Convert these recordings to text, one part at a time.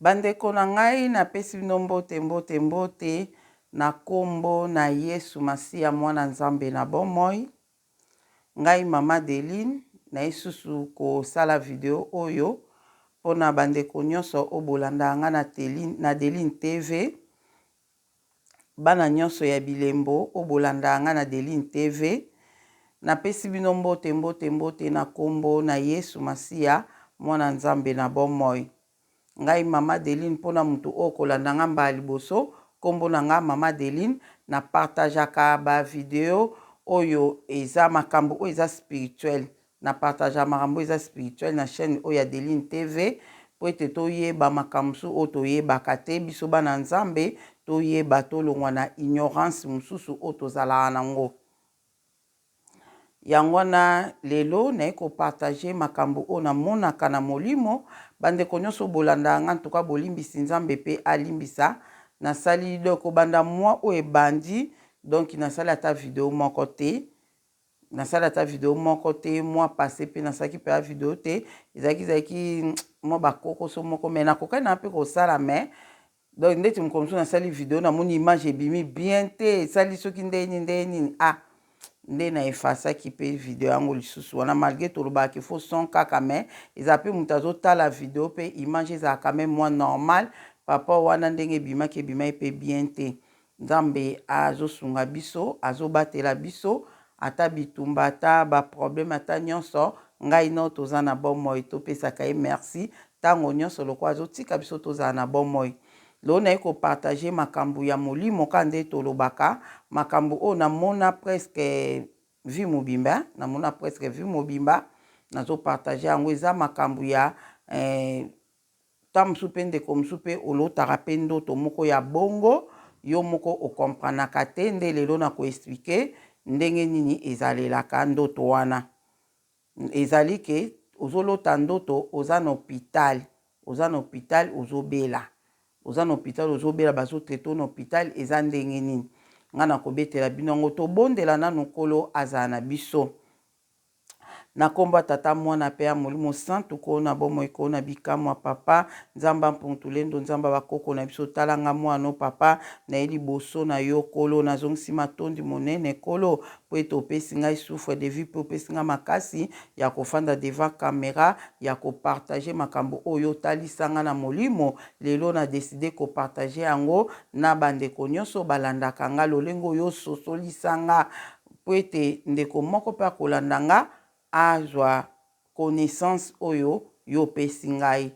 Bandeko na ngai, napesi bino mbote, mbote, mbote na kombo na Yesu Masiya Mwana Nzambe na bomoi. Ngai Mama Adeline, naye susu kosala video oyo pona bandeko nyonso oyo bolandaka ngai na Adeline TV. Bana nyonso ya bilembo oyo bolandaka ngai na Adeline TV, napesi bino mbote, mbote, mbote na kombo na Yesu Masiya Mwana Nzambe na bomoi. Ngai mama Adeline pona mutu oyo kolanda nga mbala liboso kombo na nga mama Adeline na partageaka ba video oyo eza makambu oyo eza spirituel na partageaka makambo oyo eza spirituel na chaine oyo ya Adeline TV po ete toyeba makambo mosusu oyo toyebaka te biso bana Nzambe toyeba tolongwa na ignorance mosusu oyo tozalaka na ngo. Yango wana lelo naye ko partager makambo oyo namonaka na molimo. Bandeko nionso oyo bolandaka nga en tout cas bolimbisi Nzambe pe alimbisa. Nasali donc kobanda mois oyo ebandi donc nasali ata video moko te. Nasali ata video moko te, mois passe pe nasalaki pe video te. Ezalaki ezalaki mwa ba kokoso moko mais nakokaki nanga pe kosala mais Donc ndeti mokolo mosusu nasali video namoni image ebimi bien te esali soki ndenge nini ndenge nini ah nde na efasaki pe video yango lisusu wana malgre tolobaka ke faut son kaka mais eza pe moto azotala video pe image ezala quand même mwa normal papa wana ndenge ebimaki ebimaki pe bien te. Nzambe azo sunga biso, azobatela biso ata bitumba ata ba problème ata nyonso ngai no toza na bomoi topesaka ye merci tango nyonso lokola azotika biso tozala na bomoi. Lelo naye ko partager makambo ya molimo kaka nde tolobaka makambo oyo namona presque vie mobimba namona presque vie mobimba nazo partager yango eza makambo ya eh, Tango mosusu pe ndeko mosusu pe olotaka pe ndoto moko ya bongo yo moko o comprenaka te nde lelo na ko expliquer ndenge nini ezalelaka ndoto wana. Ezali ke ozo lota ndoto oza na hopital, oza na hopital ozo bela, oza na hopital ozo bela bazo traiter yo na hopital eza ndenge nini? Nga nako betela bino yango tobondela nanu Nkolo azala na biso. Na kombo ya Tata, Mwana pe ya Molimo Santu, Nkolo na bomoi, Nkolo na bikamwa, Papa, Nzambe ya Mpungu-Tulendo, Nzambe ya ba koko na biso, tala nga mwana no Papa, naye liboso na yo Nkolo, nazongisi matondi monene Nkolo, po ete opesi ngai souffle de vie pe opesi ngai makasi ya kofanda devant camera, ya ko partager makambo oyo otalisa nga na molimo, lelo na decider ko partager yango na ba ndeko nionso balandaka nga, lolenge oyo ososolisa nga Mpo ete ndeko moko mpe akolanda nga azwa connaissance oyo yo opesi ngai.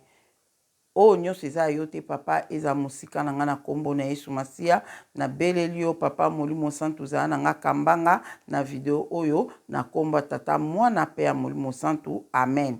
Oyo nionso eza ya yo te papa, ezala mosika na nga na kombo na Yesu Masiya. Na beleli yo papa Molimo Santu zala na nga kamba nga na video oyo na kombo ya Tata, Mwana mpe ya Molimo Santu. Amen.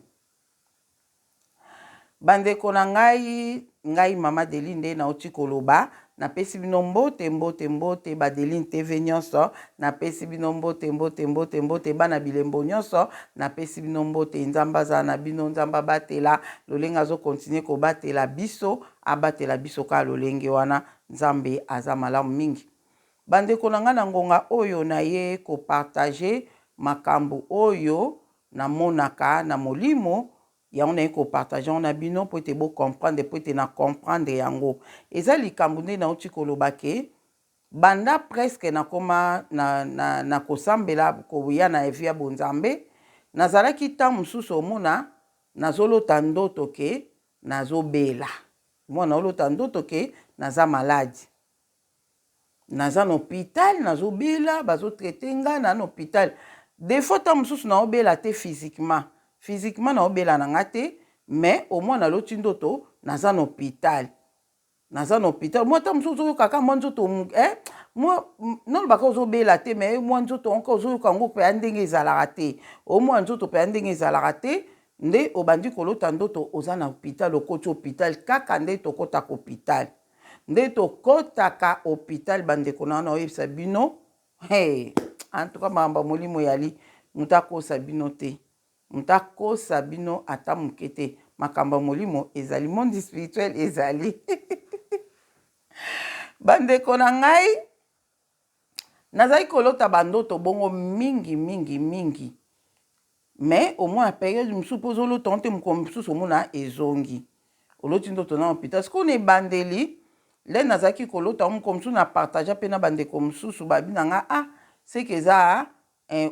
Bandeko na ngai, ngai mama Adeline nde nauti koloba, napesi bino mbote mbote mbote ba Adeline TV nyonso, napesi bino mbote mbote mbote mbote bana bilembo nyonso, napesi bino mbote. Nzambe azala na bino, Nzambe abatela lolenge azo continuer kobatela biso, abatela biso kaka lolenge wana. Nzambe aza malamu mingi. Bandeko na ngai, na ngonga oyo naye ko partager makambo oyo Namonaka na molimo, yango naye ko partager yango na bino po ete bo comprendre, po ete na comprendre yango. Eza likambo nde nawuti koloba ke banda presque nakoma na, na, na kosambela, koya na vie ya bonzambe, nazalaki tango mosusu omona nazolota ndoto ke nazobela. Omona naolota ndoto ke naza malade. Naza na hopital nazo bela bazo traite nga na na hopital des fois tango mosusu nao bela te physiquement physiquement nao bela na nga te mais au moins naloti ndoto naza na hopital naza na hopital mwa tango mosusu ozoyoka kaka mwa nzoto eh, mwa naloba kaka ozobela te mais mwa nzoto yango kaka ozoyoka yango mpenza ndenge ezalaka te omwa nzoto mpenza ndenge ezalaka te nde obandi kolota ndoto oza na hopital okoti hopital kaka nde tokotaka hopital. Nde tokotaka hopital ba ndeko na nga naoyebisa bino hey, en tout cas makambo ya molimo eyali moto akosa bino te moto akosa bino ata moke te makambo ya molimo ezali monde spirituel ezali bandeko na ngai nazali kolota bandoto bongo mingi mingi mingi mais omona periode mosusu mpo ozolota ngo te mokolo mosusu omona ezongi. Oloti ndoto na hôpital. Sikoyo na ebandeli le nazalaki kolota yango, mokolo mosusu na partage mpe na bandeko mosusu, babi na nga: "Ah, seke eza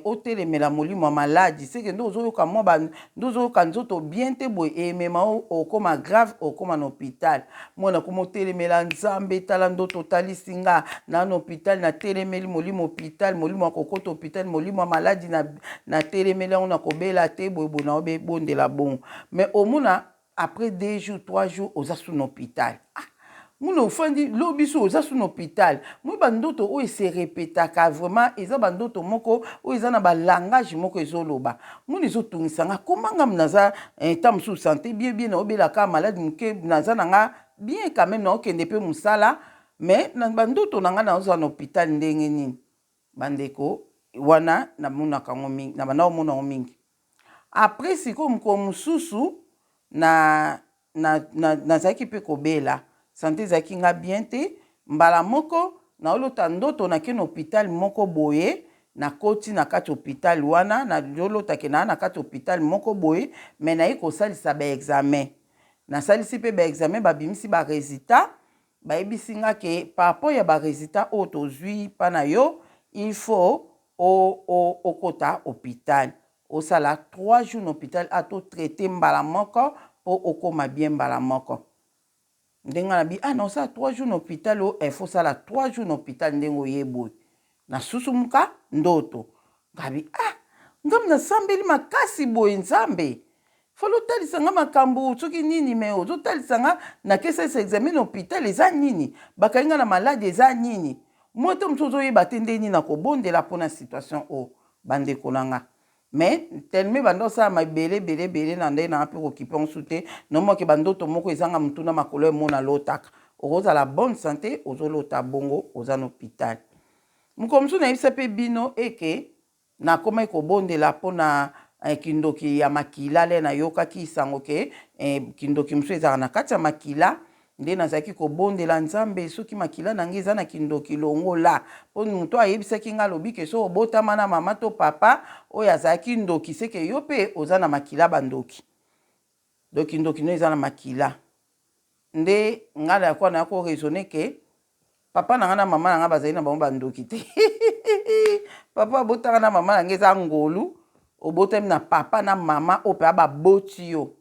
otelemela molimo ya maladi, seke nde ozoyoka mwa nde ozoyoka nzoto bien te boye, emema okóma grave, okóma na hôpital." Mwana koma otelemela Nzambe. Tala ndoto otalisi nga na na hôpital, natelemeli molimo hôpital, molimo ya kokota hôpital, molimo ya maladi, natelemeli yango, nakobela te boye boye. Na obebondela bongo, mais omona après 2 jours, 3 jours, oza su na hôpital. Ah, muna ofandi lobi so oza su na hôpital. Moi bandoto oyo ese répétaka vraiment, eza bandoto moko oyo eza na balangage moko ezoloba. Moni ezotungisa nga, koma nga naza ta mosusu santé bien bien, naobelaka maladi moke, naza na nga bien quand même, naokende mpe mosala, mais na bandoto na nga nazozala na hôpital ndenge nini? Bandeko, wana namonaka yango mingi, na banda komona yango mingi. Après sikoyo, mokolo mosusu na nazalaki mpe kobela, santé ezalaki nga bien te. Mbala moko naolota ndoto nake na hôpital moko boye. Nakoti na kati hôpital wana, nazolotake naa na kati hôpital moko boye, mais naye kosalisa baexamen. Nasalisi mpe baexamen, babimisi baresultat, bayebisi nga ke par rapport ya baresultat oyo tozwi mpa na yo, il faut okota hôpital, osala 3 jours na hôpital, atotraite mbala moko mpo okóma bien mbala moko. Ndenge na bi: "Ah, naosala 3 jours na hôpital o il faut osala 3 jours na hôpital." Ndenge oye boye, nasusumuka ndoto ngabi: "Ah, ngam nasambeli makasi boye, Nzambe fala otalisa nga makambo soki nini, mais ozotalisa nga nakesalisa examen na hôpital, eza nini? Bakangi nga na maladi, eza nini?" Moto mosusu ozoyeba te nde nini nakobondela mpona situation oyo, bandeko na nga. Mais tellement banda osalama ebele ebele ebele na ndenge nanga mpe kokipe mosu te, nomoke bandoto moko ezanga motu na makolo. Emona lotaka okozala bonne santé, ozolota bongo oza na hôpital. Mokolo mosusu nayebisa mpe bino eke nakomaki kobondela mpona kindoki ya makila. Le nayokaki sango ke kindoki mosusu ezalaka na kati ya makila, nde nazalaki kobondela Nzambe: soki makila na ngai eza na kindoki, longola. Mpo moto ayebisaki ngai, alobi ke so obotama na mama to papa oyo azalaki ndoki, seke yo mpe oza na makila bandoki, donc ndoki no eza na makila. Nde ngai nayakoa naya koraisonner ke papa na ngai na mama na ngai bazali na bango bandoki te. Papa abotaka na mama na ngai, eza ngolu. Obotami na papa na mama oyo mpe baboti yo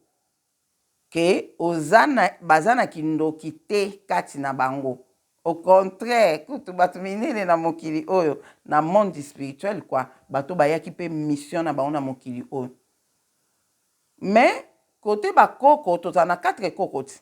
ke oza na, baza na kindoki te kati na bango. Au contraire kutu, bato minene na mokili oyo, na monde spirituel kua, bato bayaki mpe mission na bango na mokili oyo. Mais kote bakoko, tozala na 4 koko ti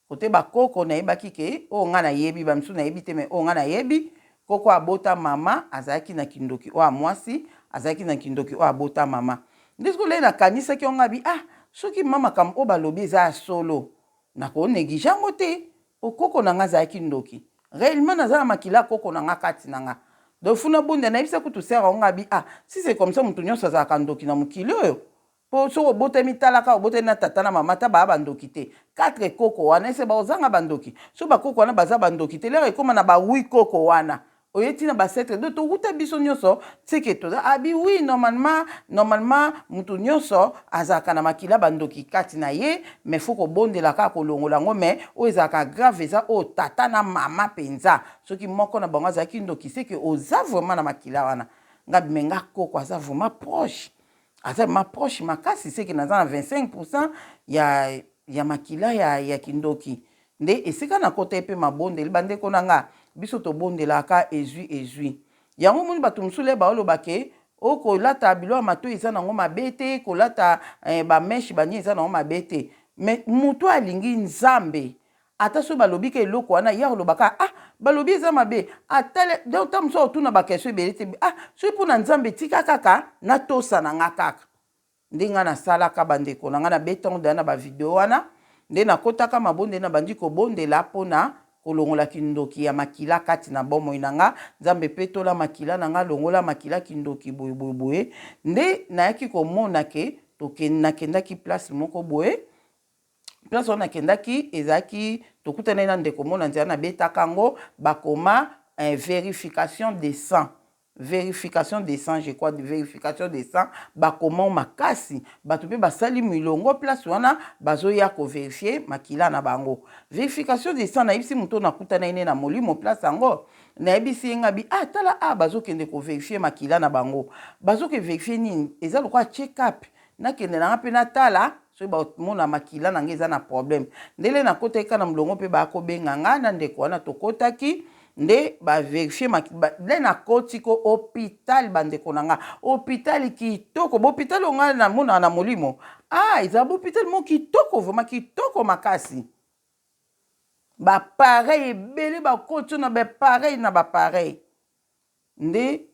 kote bakoko, nayebaki ke oyo ngai nayebi, bamisusu nayebi te, mais oyo ngai nayebi, koko abota mama azalaki na kindoki, oyo mwasi azalaki na kindoki, oyo abota mama. Nde soki olei, nakanisaki yango abi: "Ah, soki ma makambo oyo balobi eza ya solo, nakonéglige yango te." Okoko na nga azalaki ndoki réellement, naza na makila koko na nga kati na nga, donc funa bonde. Nayebisa kutu sere yango abi: "Ah, si c'est comme ça, moto nyonso azalaka ndoki na mokili oyo, mpo soki obotami, talaka obotami na tata na mama ta baya bandoki te, 4 koko wana ese baozanga bandoki. So bakoko wana baza bandoki te, lere ekóma na bawi koko wana oye ntina basetre do tokuta biso nyonso tike toza." Abi: "Oui, normalement motu nyonso azalaka na makila bandoki kati na ye, mais faut kobondela kaka kolongola yango. Mais oyo ezalaka grave eza oyo tata na mama mpenza, soki moko na bango azalaki ndoki, seke oza vraiment na makila wana." Nga bime nga koko aza vraiment proche, aza vraiment proche makasi, seke naza na 25 ya makila ya kindoki. Nde esika nakota ye mpe mabondeli, bandeko na nga, biso tobondelaka, ezwi ezwi yango. Moni bato mosusu le baoloba ke okolata biloko ya matoi eza nango mabe te, kolata bamèches bani eza nango mabe te. Mais moto alingi Nzambe, ata soki balobi ke eloko wana ya kolobaka: "Ah, balobi eza mabe." Ata donc ta mosusu otuna baquestion ebele te. "Ah, soki mpo na Nzambe, tika kaka natosa na nga kaka." Nde nga nasalaka, bandeko na nga, nabetango deya na bavideo wana. Nde nakotaka mabondeli, na bandi kobondela mpona kolongola kindoki ya makila kati na bomoi na nga. Nzambe, petola makila na nga, longola makila kindoki boye boye boye. Nde nayaki komona ke nakendaki place moko boye. Place wana nakendaki, ezalaki tokutanaki na ndeko mo na nzela, nabetaka yango, bakoma vérification de sang. Verification de sang, je crois, verification de sang, bakoma makasi, bato mpe basali milongo place wana, bazoya kovérifier makila na bango. Verification de sang, nayebisi moto nakutana ye na molimo place yango, nayebisi ye nga bi: "Ah, tala, a bazokende kovérifier makila na bango." Bazoke vérifier nini? Eza lokola check up. Nakende nanga mpe natala soki bamona makila na nga eza na problème. Ndele nakotaki kaka na molongo mpe bakobenga nga na ndeko wana, tokotaki nde bavérifier. Nde nakoti ko hôpital, bandeko na nga, hôpital kitoko. Bahôpital oyo nga namonaka na molimo, ah, eza bahôpital moko kitoko, vraiment kitoko makasi. Baappareil ebele, bakoti na baappareil na baappareil. Nde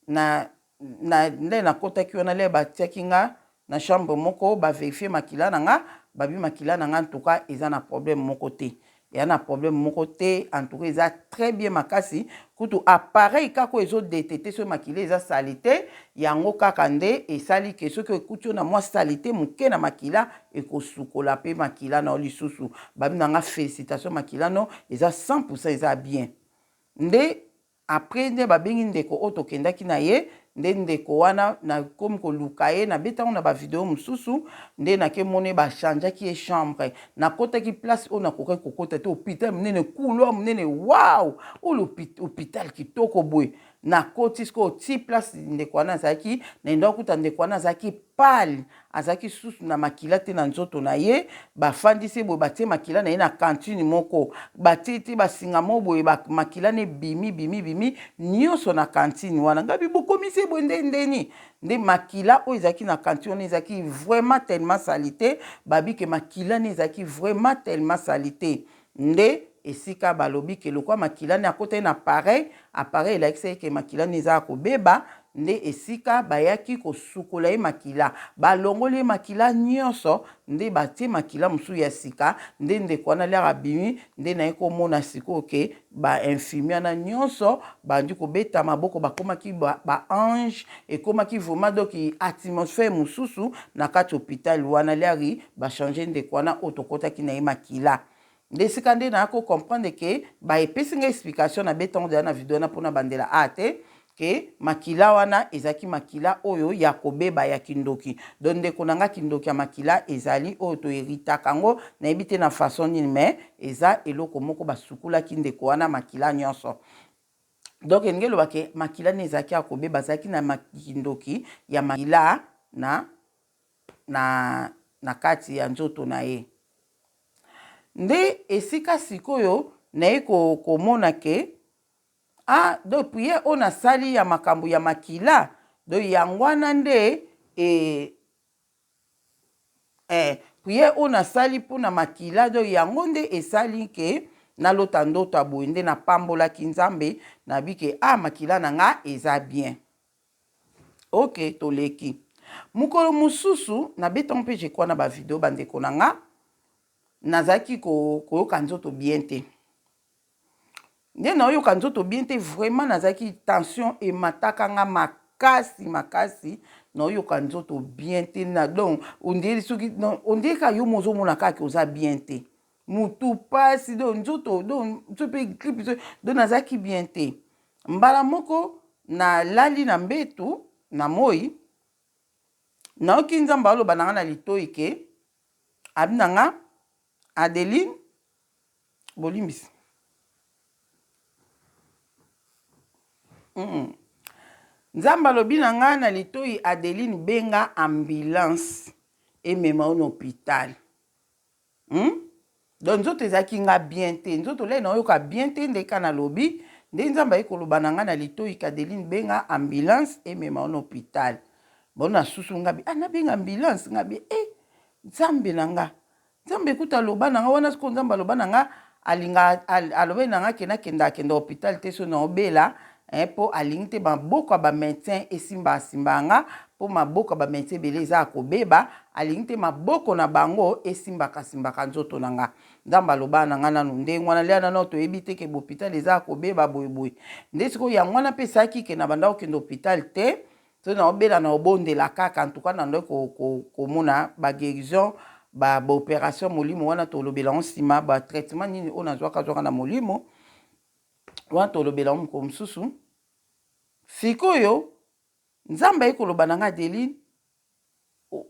na, na nde nakotaki wana, le batiaki nga na chambre moko, bavérifier makila na nga, babi makila na nga en eza na problème moko te, eya na problème moko te. En tout cas eza très bien makasi. Kutu appareil kaka oyo ezodétecter soki makila eza saleté, yango kaka nde esali ke soki ekuti oyo na mwa saleté moke na makila, ekosukola mpe makila na yo lisusu. Babi na nga: "Félicitation, makila no eza 100, eza bien." Nde après nde babengi ndeko oyo tokendaki na ye. Nde ndeko wana nakomi koluka ye, nabetango na bavideo mosusu. Nde nakemona ye, bachangeaki ye chambre. Nakɔtaki place oyo nakokaki kokɔta te, hôpital monene, couloir monene, wow, oyo hôpital kitoko boye. Nakoti sikoyo ti place ndeko wana azalaki. Naenda kokuta ndeko wana azalaki pâle, azalaki susu na makila te na nzoto na ye. Bafandisi boye, batie makila na ye na cantine moko, batie te basinga moko boye, makila na ebimi bimi bimi nyonso na cantine wana. Ngabi bokomisi boye nde ndeni nde makila oyo ezalaki na cantine wana ezalaki vraiment tellement saleté. Babi ke makila ne ezalaki vraiment tellement saleté. Nde esika balobi ke lokwa makila ne akotaki na appareil, appareil elakisaki ke makila ne eza ya kobeba. Nde esika bayaki kosukola ye makila, balongoli ye makila nyonso, nde batie makila mosusu ya sika. Nde ndeko wana l'heure abimi, nde naye komona sikoyo ke bainfirmier wana nyonso bandi kobeta maboko, bakomaki baange ba. Ekomaki vraiment donc atmosphère mosusu na kati hôpital wana l'heure bachanger ndeko wana oyo tokɔtaki na ye makila. Nde esika nde naya kocomprendre ke baepesi ngai explication, nabetango deya na video wana mpona bandela a te, ke makila wana ezalaki makila oyo ya kobeba, ya kindoki. Donc ndeko na nga, kindoki ya makila ezali oyo tohéritaka yango, nayebi te na façon nini, mais eza eloko moko. Basukulaki ndeko wana makila nyonso. Donc elingi eloba ke makila ne ezalaki ya kobeba, azalaki na kindoki ya makila na kati ya nzoto na ye. Nde esika sikoyo naye komona ke ah, donc prière oyo nasali ya makambo ya makila, donc yango wana nde prière oyo nasali mpona makila, donc yango nde esali ke nalota ndoto ya boye. Nde napambolaki Nzambe, nabi ke ah, makila na nga eza bien. Ok, toleki mokolo mosusu, nabetango mpe jekwa na bavideo. Bandeko na nga, nazalaki koyoka nzoto bien te. Nde naoyoka nzoto bien te vraiment, nazalaki tension emataka nga makasi makasi, naoyoka nzoto bien te na donc ondiri soki ondiri kaka yo mo ozomona kaka oza bien te, mutu pasi, donc nzoto, donc so mpe grippe, donc nazalaki bien te. Mbala moko nalali na mbetu na moi, nayoki Nzambe aloba na nga na litoi ke abi na nga: "Adeline, bolimbisi." Nzambe alobi na ngai na litoi: "Adeline, benga ambulance emema yo na hôpital." Donc nzoto ezalaki nga bien te, nzoto lei naoyoka bien te. Nde ka nalobi, nde Nzambe ayi koloba na ngai na litoi: "Adeline, benga ambulance emema yo na hôpital." Bon, nasusu nga bi: "Ah, nabenga ambulance?" Nga bi: "E Nzambe na nga, Nzambe ekuta aloba na nga wana." Sikoyo Nzambe aloba na nga, alinga alobeli na nga ke nakenda akenda hôpital te so naobela, mpo alingi te maboko ya bamédecin esimba asimba nga, mpo maboko ya bamédecin ebele eza ya kobeba, alingi te maboko na bango esimbaka simbaka nzoto na nga. Nzambe aloba na nga nanu ndenge wana lia nano toyebi te ke bohôpital eza ya kobeba boyeboye. Nde sikoyo yango wana mpe esalaki ke na banda kokende hôpital te so naobela, na obondela kaka. En tout cas nando komona baguérison, baopération molimo wana tolobela ngo nsima, batraitement nini oyo nazwaka zwaka na molimo wana, tolobela ngo mokolo mosusu. Sikoyo Nzambe aye koloba na nga Adeline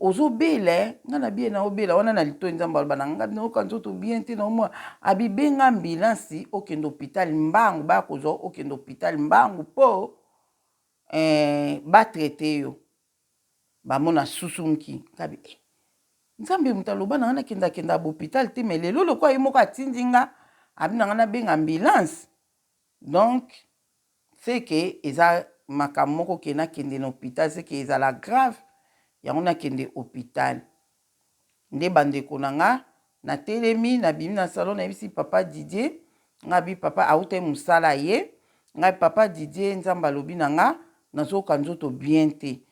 ozo bela eh nga na biye nao bela wana na litoyi Nzambe aloba na nga nayoka nzoto bien te naomona abi benga ambulance okende hopital mbangu baya kozwa okende hopital mbangu po eh, ba traite yo bamona susumki ngabi eh, Nzambe moto aloba na nga nakenda kenda ba hopital te mais lelo lokola ye moko atindi nga abi na nga nabenga ambulance donc Ce que eza makambo moko ke nakende na hopital ce que ezala grave yango nakende hopital nde ba ndeko na nga natelemi nabimi na salon nayebisi papa Didier nga bi papa awutaki musala aye nga papa Didier nzambe alobi na nga nazoyoka nzoto bien te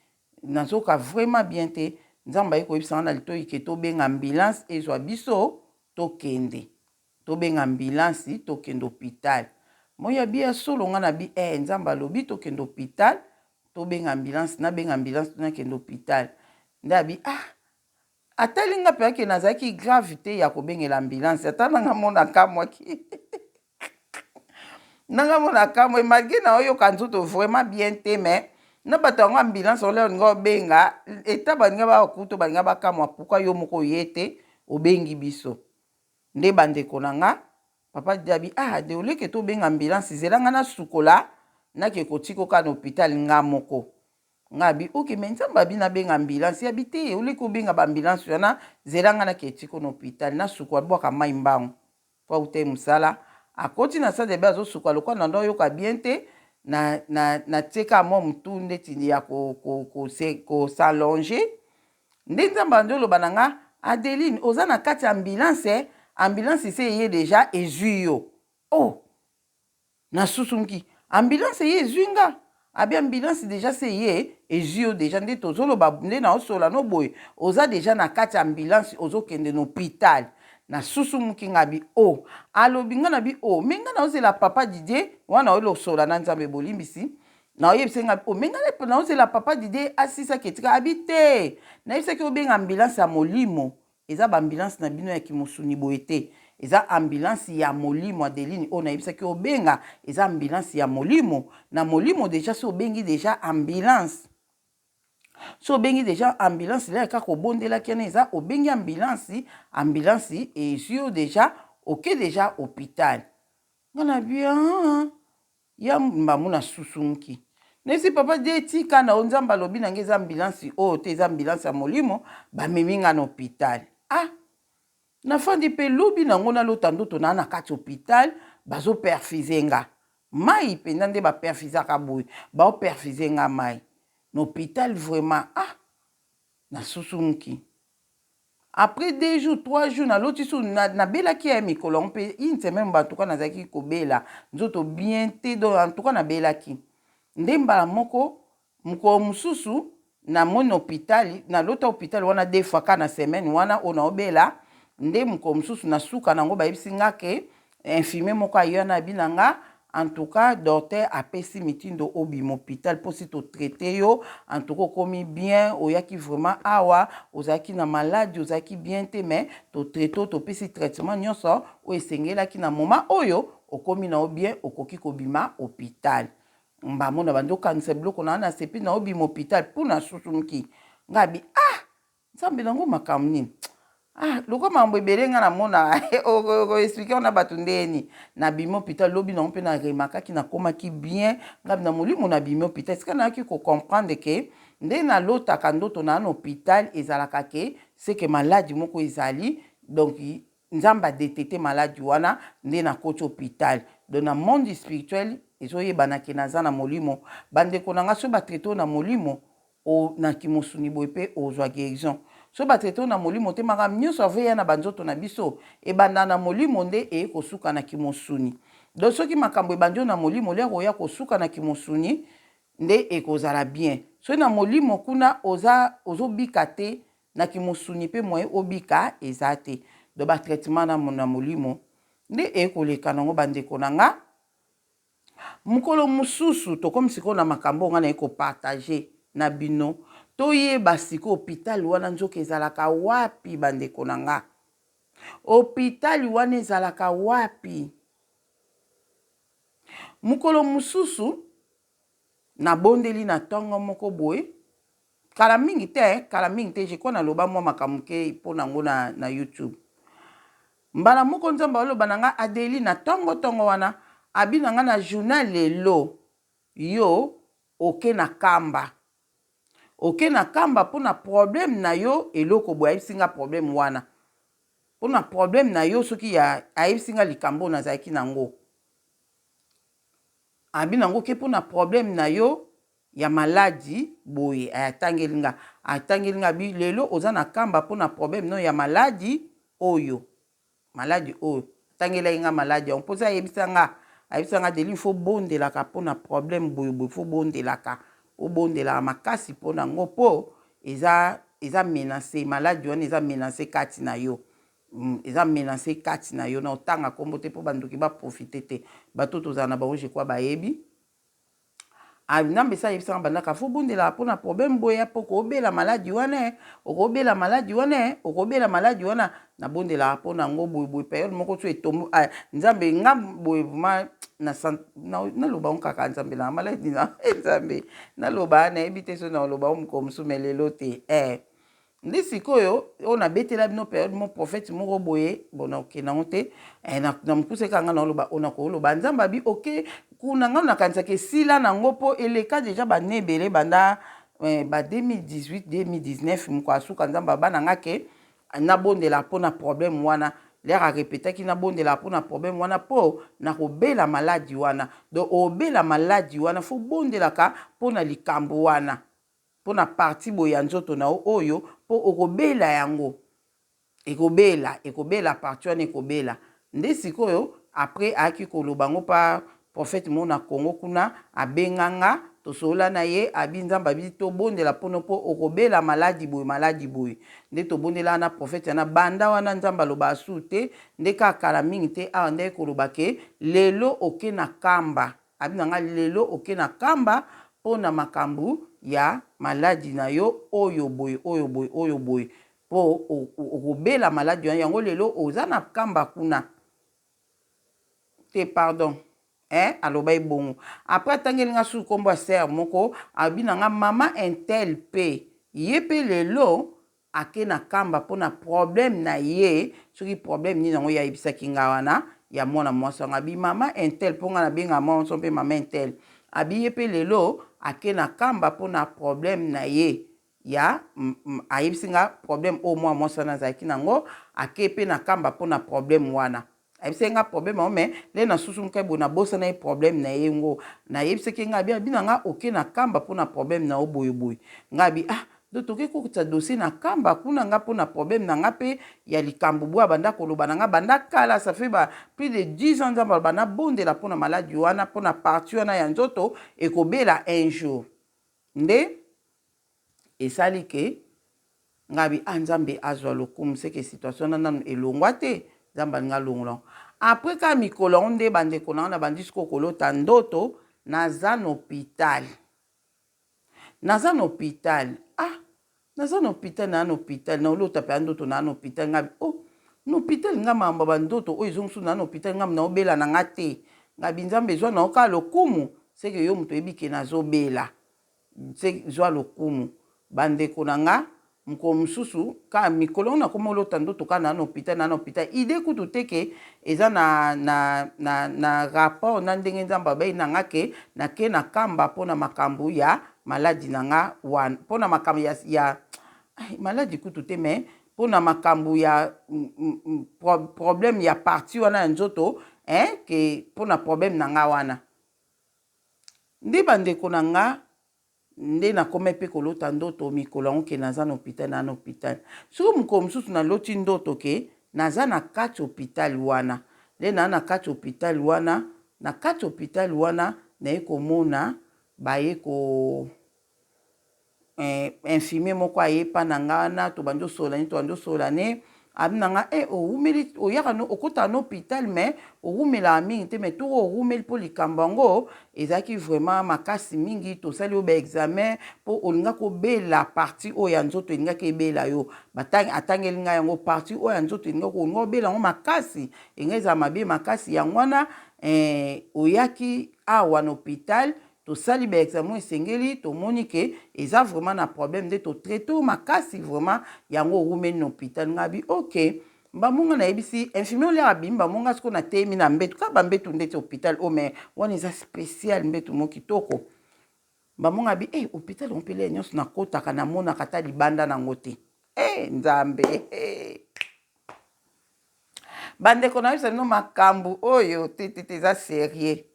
nazoyoka vraiment bien te nzambe aye koyebisa nga na litoyi ke tobenga ambulance ezwa biso tokende Tobenga ambulance tokende hopital. Moi abi ya solo nga na bi eh nzambe alobi tokende hopital tobenga ambulance nabenga ambulance nakende hopital nde abi ah atali nga mpenza ke nazalaki grave te ya kobengela ambulance ata nanga mona akamwaki nanga mona akamwe malgre naoyoka nzoto vraiment bien te mais na bato yango ambulance olia olinga obenga eta balinga bakuto balinga bakamwa pourquoi yo moko oye te obengi biso Nde ba ndeko na nga, papa Didi abi ah de au lieu que to benga ambulance zela nga na sukola na ke ko tika yo kaka na hopital nga moko. Nga abi ok mais Nzambe abi na benga ambulance, ye abi te au lieu que obenga ba ambulance wana zela nga na ke tika yo na hopital na sukola bwaka mayi mbangu po awutaki musala akoti na salle de bain azo sukola lokola na ndo ayoka bien te na na na tie kaka mwa mutu ndeti ya ko ko ko ko s'allonger Nde nzambe abandi oloba na nga Adeline oza na kati ya ambulance ambulance esi eye dejà ezui yo oh na susumuki ambulance eye ezui nga abi ambulance dejà se eye ezui yo dejà nde tozoloba nde naosola no boye oza dejà na kati ya ambulance ozokende na hopital na susumuki nga abi oh alobi nga na bi oh me nga naozela papa Didier wana oyelosola na nzambe bolimbisi Naoyebisa ye nga oh mais nga naozela papa Didier asisa ketika abi te nayebisaki obenga ambulance ya molimo eza ba ambulance na bino ya kimosuni boye te eza ambulance ya molimo Adeline oyo nayebisaki obenga eza ambulance ya molimo na molimo dejà si obengi dejà ambulance so obengi dejà ambulance lere kaka obondelaki wana eza obengi ambulance ambulance ezwi yo dejà oke dejà hopital nga na bien Ya mbamu na susumuki. Nayebisi papa die tika na yo nzambe alobi na nga eza ambulance oyo te eza ambulance ya molimo bamemi nga na hopital ah nafandi pe lobi na ngo nalota ndoto naa na kati hopital bazo perfuse nga mayi penza nde ba perfusaka boye bao perfuse nga mayi na hopital vraiment ah nasusumuki Après deux jours, trois jours naloti su nabelaki ya mikolo yango mpe une semaine en tout cas nazalaki kobela nzoto bien te donc en tout cas nabelaki nde mbala moko mokolo mosusu namoni hôpital nalota hôpital wana deux fois kaka na semaine wana oyo naobela nde mokolo mosusu na suka na yango bayebisi nga ke Infirmier moko aye wana abi na nga en tout cas docteur apesi mitindo obima hopital po si to traite yo en tout cas okomi bien oyaki vraiment awa ozalaki na maladi ozalaki bien te mais to traite yo topesi traitement nionso oyo esengelaki na moment oyo okomi na yo bien okoki kobima hopital mbamo na bandi okangisa biloko na nga na sepeli na obima hopital po na susumuki nga abi ah Nzambe na ngo makambo nini? Ah, lokola makambo ebele nga namona oko expliquer yango na bato ndenge nini? Nabimi hopital lobi nango mpe na remarkaki nakomaki bien nga na molimo nabimi hopital esika nayaki ko comprendre ke nde nalotaka ndoto naa na hopital ezalaka ke ce que maladi moko ezali donc Nzambe a detecter maladi wana nde nakoti hopital donc na monde spirituel ezoyebana ke naza na molimo bandeko na nga soki ba traite yo na molimo O na kimosuni boye pe ozwa guerison. Soki ba traite yo na molimo te makambo nionso avant eya na ba nzoto na biso ebandaka na molimo nde eye kosuka na kimosuni. Donc soki makambo ebandi yo na molimo lere oya kosuka na kimosuni nde ekozala bien. Soki na molimo kuna oza ozo bika te na kimosuni pe moyen obika eza te. Donc ba traitement na na molimo nde eye koleka nango ba ndeko na nga. Mokolo mosusu tokomi sikoyo na makambo oyo ngai naye ko partager na bino toyeba sikoyo hopital wana nzoka ezalaka wapi ba ndeko na nga hopital wana ezalaka wapi mokolo mosusu. Nabondeli na tongo moko boye, kala mingi te, kala mingi te, je crois naloba mwa makambo moke mpo na yango na, na YouTube. Mbala moko Nzambe aloba na nga, Adeli, na tongo tongo wana, abi na nga na journal lelo, yo oke na kamba. Oke na kamba mpo na problème na yo eloko boye, ayebisi nga problème wana. Mpo na problème na yo soki ya, ayebisi nga likambo oyo nazalaki na yango. Abi na ngo ke pona problème na yo ya maladi boye atangeli nga atangeli nga abi lelo oza na kamba pona problème no ya maladi oyo maladi oyo atangelaki nga maladi yango mposa ayebisa nga ayebisa nga deli fo bondelaka pona problème boye boye fo bondelaka obondelaka makasi pona ngo po eza eza menace maladi wana eza menace kati na yo Eza menace kati na yo, nao tanga kombo te po ba ndoki ba profiter te, bato oyo tozala na bango je crois bayebi. Ah Nzambe esi ayebisa nga banda kala faut obondelaka pona problème boye po oko bela maladi wana eh, oko bela maladi wana eh, oko bela maladi wana, na bondelaka pona yango boye boye periode moko soki etombo ah Nzambe nga boye vraiment na na loba yango kaka Nzambe na maladi na eh Nzambe na loba nayebi te soki nako loba yango mokolo mosusu mais lelo te eh. Nde sikoyo oyo na betela bino periode moko prophète moko boye bon na okende yango te eh, na, na mokuse kaka nga naoloba oyo nakoloba nzambe abi oke kuna nga nakanisaka esila nango mpo eleka deja bane ebele banda eh, ba 2018 2019 moko asuka nzambe aba na nga ke nabondela mpo na problème wana lere arepetaki nabondela mpo na problème wana mpo nakobela maladi wana donc obela maladi wana fo bondelaka mpo na likambo wana Pona partie boye ya nzoto na yo oyo po okobela yango ekobela ekobela partie wana ekobela nde sikoyo après ayaki koloba yango pa prophète moko na Congo kuna abenga nga tosolola na ye abi nzambe abi tobondela pono po okobela maladi boye maladi boye nde tobondela na prophète wana banda wana nzambe aloba asu te nde kaka kala mingi te awa nde koloba ke lelo oke na kamba Abi na nga lelo oke na kamba po na makambu ya maladi na yo oyo boye oyo boye oyo boye po okobela maladi wana yango lelo oza na kamba kuna te pardon eh aloba ye bongo après atangeli nga susu kombo ya sœur moko abi na nga mama intel pe ye pe lelo Ake na kamba pona problème na ye soki problème nini yango ye ayebisaki nga wana ya mwana mwasi yango abi mama intel po nga na bengaka mwana mwasi pe mama intel abi ye pe lelo ake na kamba pona problème na ye ya ayebisi nga problème oyo mwana mwasi wana azalaki na ngo ake pe na kamba pona problème wana Ayebisaki nga problème yango mais le na susumuka boye na bosana ye problème na ye ngo na yebisaki nga abi abi na nga oke na kamba pona problème na yo boye boye nga abi ah donc toke kokotisa dossier na kamba kuna nga pona problème na nga pe ya likambo boye abanda koloba na nga banda kala ça fait ba plus de 10 ans nzambe aloba na bondela pona maladi wana pona partie wana ya nzoto ekobela un jour nde esali ke Nga bi ah nzambe azua lokumu seke situation wana nanu elongua te nzambe alingi alongola yango après kaka mikolo yango nde ba ndeko na nga na bandi sikoyo kolota ndoto naza na hopital naza na hopital ah naza na hopital naa na hopital naolota mpenza ndoto naa na hopital nga bi oh na hopital nga makambo ya bandoto oyo ezongi mosusu naa na hopital nga naobela na nga te nga bi nzambe ezwa nao kaka lokumu seke yo moto oyebi ke nazobela Tse zwa lokumu. Ba ndeko na nga, mokolo mosusu, kaka mikolo yango nakoma olota ndoto kaka naa na hopital, naa na hopital. Idee kutu te ke eza na, na, na, na rapport na ndenge Nzambe alobaki na nga ke nake na kamba mpo na makambo ya maladi na nga wana, mpo na makambo ya, ya maladi kutu te mais mpo na makambo ya problème ya partie wana ya nzoto, hein, ke mpo na problème na nga wana. Nde ba ndeko na nga nde nakomaki pe kolota ndoto mikolo yango ke naza na hopital naa na hopital sikoyo mokolo mosusu naloti ndoto ke naza na kati hopital wana nde naa na kati hopital wana na kati hopital wana naye komona baye ko Eh, infirmier moko aye epa na nga wana tobandi osolola ne tobandi osolola ne abi na nga eh, owumeli oyaka no okotaka na hôpital mais owumelaka mingi te mais tour owumeli mpo likambo yango ezalaki vraiment makasi mingi tosali yo baexamen mpo olingaki obela partie oyo ya nzoto elingaki ebela yo atangeli ngai yango partie oyo ya nzoto elingaki olinga obela yango makasi elingi ezala mabe makasi yango wana eh, oyaki awa na hôpital. Tosali ba examen esengeli, tomoni ke eza vraiment na problème nde to traite yo makasi vraiment yango owumeli na hopital. Nga bi ok. Mbamo nga nayebisi infirmier olia abimi mbamo nga sikoyo nateyemi na mbetu kaka ba mbetu ndeti hopital oyo mais wana eza special mbetu moko kitoko. Mbamo nga bi eh hopital yango pe lere nionso nakotaka namonaka ata libanda nango te. Eh Nzambe eh. Bandeko nayebisa bino makambu oyo te te te eza serieux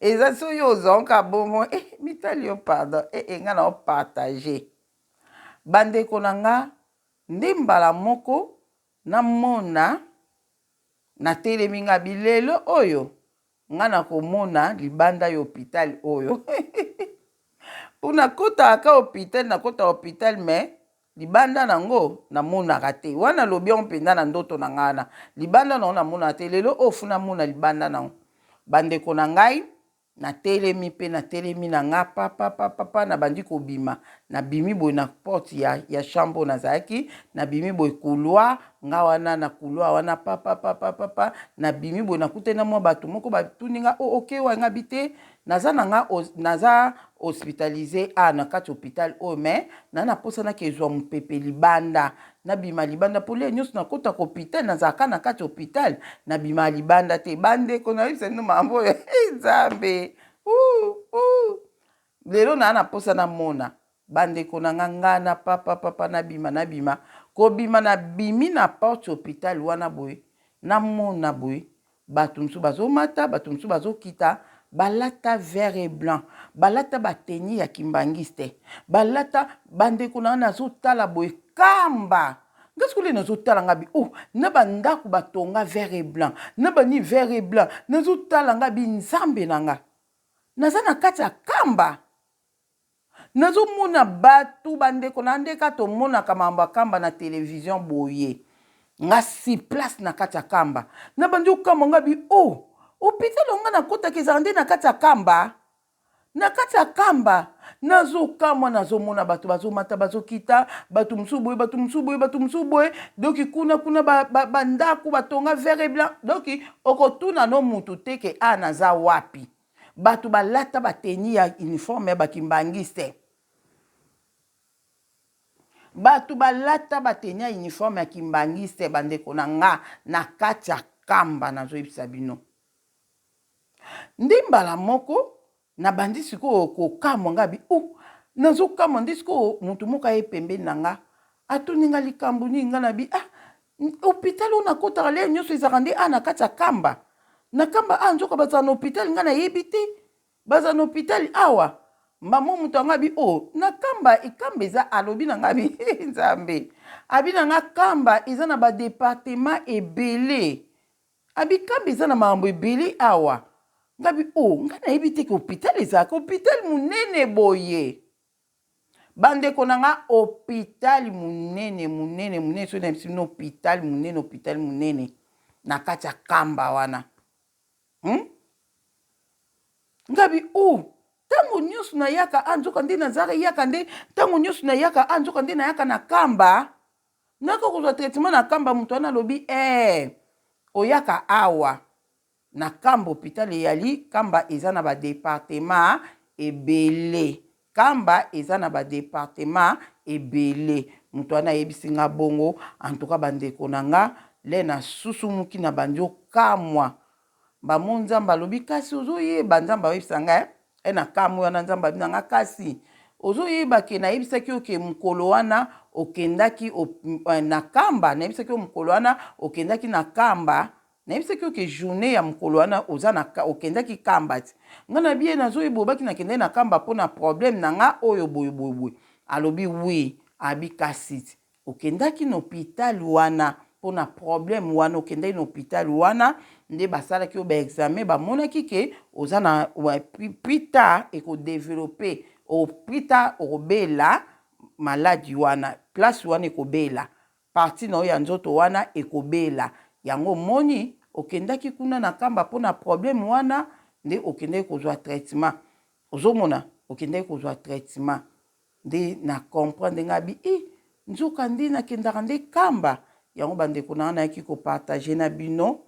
eza soki ozonka bongo eh mitali yo pardon eh eh nga nao partage bandeko na nga nde mbala moko namona natelemi nga bilelo oyo Nga nakomona libanda ya hopital oyo po nakotaka ka hopital nakota hopital mais libanda nango namonaka te wana nalobi yango mpenza na ndoto na ngai wana libanda nango namonaka te lelo oyo funa mona libanda nango bandeko na ngai natelemi mpe natelemi na nga papapapapa nabandi kobima Nabimi boye na porte ya, ya chambre oyo nazalaki, nabimi boye couloir, nga wana na couloir wana papa papa papa, nabimi boye nakutani na mwa bato moko batuni nga oh, okay wa nga bi te naza na nga naza hospitalise a na kati hopital oyo mais na na posa nake zwa mopepe libanda, nabima libanda mpo lere nyonso nakotaka hopital nazalaka na kati hopital, nabima libanda te. Bandeko nayebisa bino makambo oyo Nzambe uh, uh. Lelo naa na posa na mona ba ndeko na nga nga na papa papa na bima na bima kobima na bimi na porte hopital wana boye na mona boye batu mosusu bazo mata batu mosusu bazo kita balata vert et blanc balata ba tenue ya kimbanguiste balata ba ndeko na nga nazo tala boye kamba nga sikoyo nazo tala nga bi oh na ba ndaku batonga vert et blanc na ba nini vert et blanc nazo tala nga bi nzambe na nga Naza na kati ya kamba nazo mona batu ba ndeko na nde ka tomonaka makambo ya kamba na television boye nga si place na kati ya kamba na bandi okamwa nga bi oh hopital oyo nga nakotaka ezala nde na kati ya kamba na kati ya kamba nazokamwa nazomona bato bazomata bazokita bato mosusu boye bato mosusu boye bato mosusu boye donki kuna kuna bandako ba, ba batonga vert et blanc donki okotuna no mutu te ke a naza wapi bato balata bateni ya uniforme ya bakimbangiste bato balata bateni ya uniforme ya kimbangiste bandeko na nga na kati ya kamba nazoyebisa bino Nde mbala moko nabandi sikoyo kokamwa nga bi uh nazokamwa nde sikoyo moto moko aye pembeni na nga atuni nga likambo nini nga na bi ah hopital oyo nakotaka lere nyonso ezalaka nde a na kati ya kamba na kamba a nzoka bazala na hopital nga nayebi te bazala na hopital awa mbamo moto yango abi o oh, na kamba ekamba eza alobi na nga bi nzambe abi na nga kamba eza na badepartement ebele Abi kamba eza na makambo ebele awa. Nga bi oh nga nayebi te ke hopital ezalaka hopital munene boye. Ba ndeko na nga hopital munene munene munene soki nayebisi bino hopital munene hopital munene na kati ya kamba wana. Hum? Nga bi oh tango nionso nayaka ah nzoka nde nazalaka yaka nde tango nionso nayaka ah nzoka nde nayaka na kamba. Naka kozwa traitement na kamba mutu wana alobi eh oyaka awa na kamba hopital eyali kamba eza na ba departement ebele kamba eza na ba departement ebele mutu wana ayebisi nga bongo en tout cas ba ndeko na nga le na susumuki na bandi okamwa Bamo Nzambe alobi kasi ozoyeba Nzambe ayebisa nga eh na kamwe wana Nzambe abi na nga kasi ozoyeba ke nayebisaki yo ke mokolo wana okendaki eh, na kamba nayebisaki yo mokolo wana okendaki na kamba nayebisaki yo ke journée ya mokolo wana oza na okendaki kamba ti nga na biye nazoyeba obaki nakendaki na kamba mpo na problème na nga oyo boye boye boye alobi oui abi kasi ti Okendaki na hopital wana pona problème wana okendaki na hopital wana nde basalaki yo ba examen bamonaki ke oza na plus tard eko developper au plus tard okobela maladi wana place wana ekobela partie na yo ya nzoto wana ekobela yango omoni okendaki kuna na kamba pona problème wana nde okendaki kozwa traitement ozomona okendaki kozwa traitement Nde na comprendre nga bi ih nzoka nde nakendaka nde kamba yango ba ndeko na nga nayaki ko partager na bino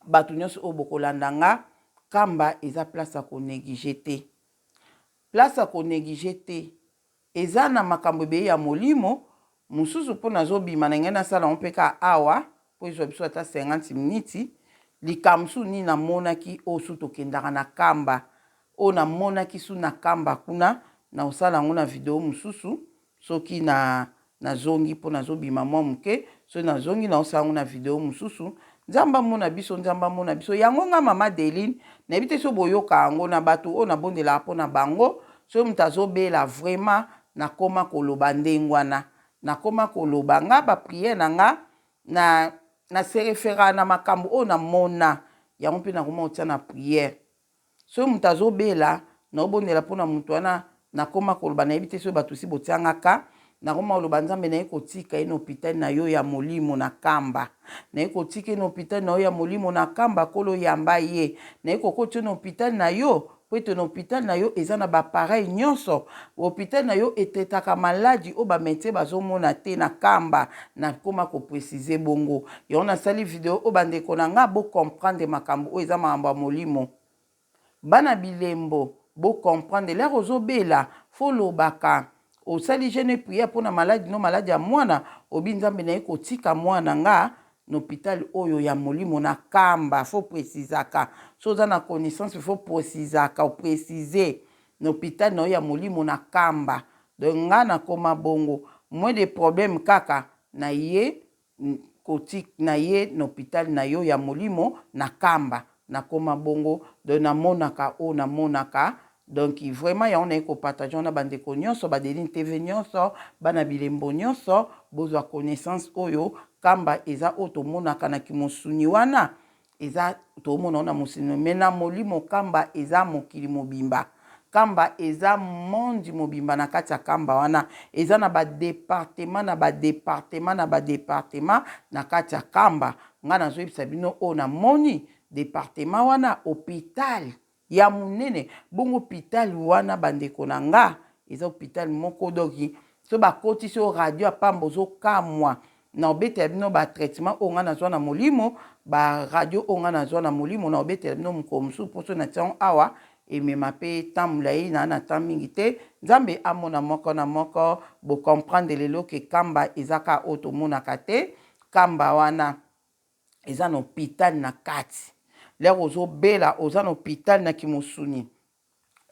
batu nionso oyo bokolanda nga kamba eza place ya ko negliger te. Place ya ko negliger te. Eza na makambo ebele ya molimo mosusu mpo nazobima na ngai nasala yango mpe kaka awa mpo ezwa biso ata 50 minutes. Likambo mosusu nini namonaki oyo su tokendaka na Kamba, oyo namonaki su na Kamba kuna, nakosala yango na video mosusu soki na nazongi mpo nazobima mwa moke. Soki nazongi naosala yango na video mosusu. Nzambe amona biso, Nzambe amona biso. Yango nga mama Adeline, nayebi te soki boyoka yango na bato oyo nabondelaka mpo na bango. Soki moto azobela vraiment, nakoma koloba ndenge wana. Nakoma koloba nga ba prière na nga na na se referaka na makambo oyo namona, yango mpe nakoma kotia na prière. Soki moto azobela, naobondela mpo na moto wana, nakoma koloba, nayebi te soki bato si botia nga ka, nakoma koloba, Nzambe, naye kotika ye na hopital na yo ya molimo na Kamba. Naye kotika ye na hopital na yo ya molimo na Kamba, Nkolo yamba ye. Naye kokotisa ye na hopital na yo, mpo ete na hopital na yo eza na ba appareils nyonso. Hopital na yo e traitaka maladi oyo ba medecins bazomona te na Kamba. Nakoma ko preciser bongo. Yango nasali video oyo bandeko na nga bo comprendre makambo oyo eza makambo ya molimo. Bana bilembo bo comprendre l'heure ozo bela faut olobaka osali jeune et prière pona maladi no maladi ya mwana obi nzambe naye kotika mwana nga na hopital oyo ya molimo na kamba faut precisaka so oza na connaissance faut precisaka o precise na hopital na yo ya molimo na kamba donc nga nakoma bongo moins de problème kaka na ye kotik na ye na hopital na yo ya molimo na kamba nakoma bongo donc namonaka oyo namonaka donc vraiment yango naye ko partager yango na ba ndeko nionso ba Adeline TV nionso bana bilembo nionso bozwa connaissance oyo kamba eza oyo tomonaka na kimosuni wana Eza tomona yango na mosuni mais na molimo kamba eza mokili mobimba kamba eza monde mobimba na kati ya kamba wana eza na ba departement na ba departement na ba departement na kati ya kamba nga nazoyebisa bino oyo na moni departement wana hopital ya munene bongo hopital wana ba ndeko na nga eza hopital moko donc soki bakotisi yo radio ya pamba ozokamwa na obetela bino ba traitement oyo nga nazwa na molimo ba radio oyo nga nazwa na molimo na obetela bino mokolo mosusu mpo soki natia yango awa emema mpe temps molai na na temps mingi te nzambe amona moko na moko bo comprendre lelo ke kamba eza kaka oyo tomonaka te kamba wana eza na hopital na kati lere ozobela oza na hopital na kimosuni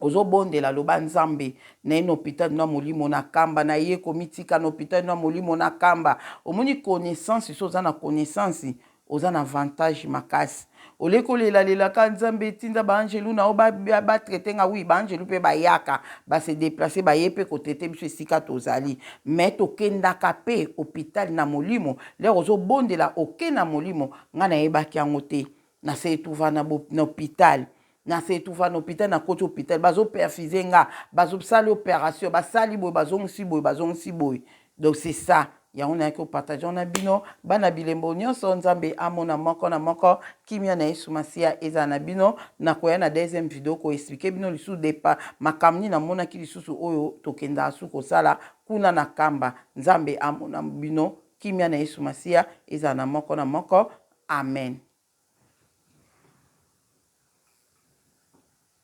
ozobondela loba nzambe naye na hopital na molimo na kamba na ye komitika na hopital na molimo na kamba omoni connaissance so oza na connaissance oza na avantage makasi olie kolelalela ka nzambe etinda baangelu na yo batraite nga wi baangelu mpe bayaka base deplace baye mpe kotraite biso esika tozali me tokendaka mpe hopital na molimo Lere ozo bondela oke na molimo nga nayebaki yango te na se retrouva na hopital na se retrouva na hopital na koti hopital bazo perfuse nga bazo sali operation basali boye bazongisi boye bazongisi boye donc c'est ça yango nayaki kopartage na bino bana bilembo nyonso nzambe amona moko na moko kimia na yesu masiya ezala na bino nakoya na deuxième video koexplike bino lisusu depa makambo nini namonaki lisusu oyo tokendaka su kosala kuna na kamba nzambe amona bino kimia na yesu masiya ezala na moko na moko amen.